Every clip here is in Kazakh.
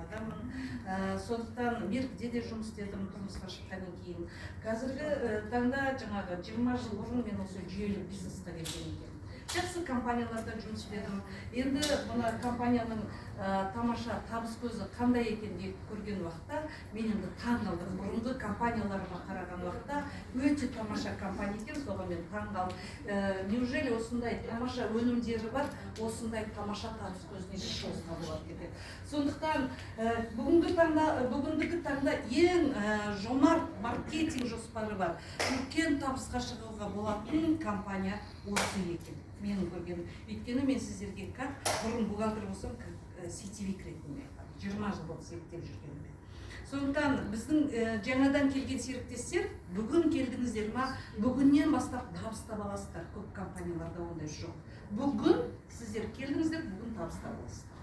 адаммын. Сондықтан Меркіде де жұмыс істедім тұрмысқа шыққаннан кейін. Қазіргі таңда, жаңағы 20 жыл бұрын мен осы жүйелі бизнесқа келген екенмін. Жақсы компанияларда жұмыс істедім. Енді мына компанияның тамаша табыс көзі қандай екен деп көрген уақытта, мен енді таң қалдым. Бұрынғы компанияларыма қараған уақытта, өте тамаша компания екен. Соған мен таң қалдым. Неужели осындай тамаша өнімдері бар, осындай тамаша табыс көзіне шығуға болады екен деп. Сондықтан бүгінгі таңда ең жомарт маркетинг жоспары бар, үлкен табысқа шығуға болатын компания осы екен менің көргенім. Өйткені мен сіздерге, как бұрын бухгалтер болсам, как сетевик ретінде айтамын, 20 жыл болды зерттеп жүргеніме. Сондықтан біздің жаңадан келген серіктестер, бүгін келдіңіздер ма, бүгіннен бастап табыс таба аласыздар. Көп компанияларда ондай жоқ. Бүгін сіздер келдіңіздер, бүгін табыс таба аласыздар.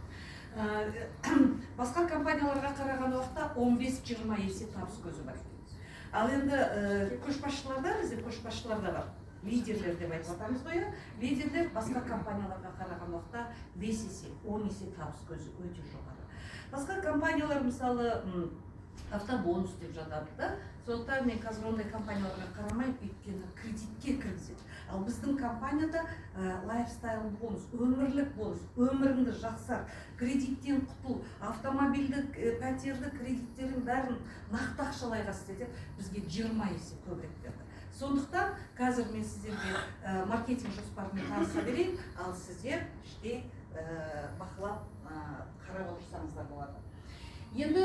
Басқа компанияларға қараған уақытта 15-20 есе табыс көзі бар екен. Ал енді көшбасшыларда, бізде көшбасшылар да бар, лидерлер деп айтып жатамыз ғой, иә. Лидерлер басқа компанияларға қараған уақытта 5 есе, 10 есе табыс көзі өте жоғары. Басқа компаниялар, мысалы, автобонус деп жатады да. Сондықтан мен қазір ондай компанияларға қарамаймын, өйткені кредитке кіргізеді. Ал біздің компанияда лайфстайл бонус, өмірлік бонус. Өміріңді жақсарт, кредиттен құтыл, автомобильді, пәтерді, кредиттердің бәрін нақты ақшалайға істе деп бізге 20 есе көбірек берді. Сондықтан қазір мен сіздерге маркетинг жоспарымен таныса берейін, ал сіздер іштей бақылап, қарап отырсаңыздар болады енді.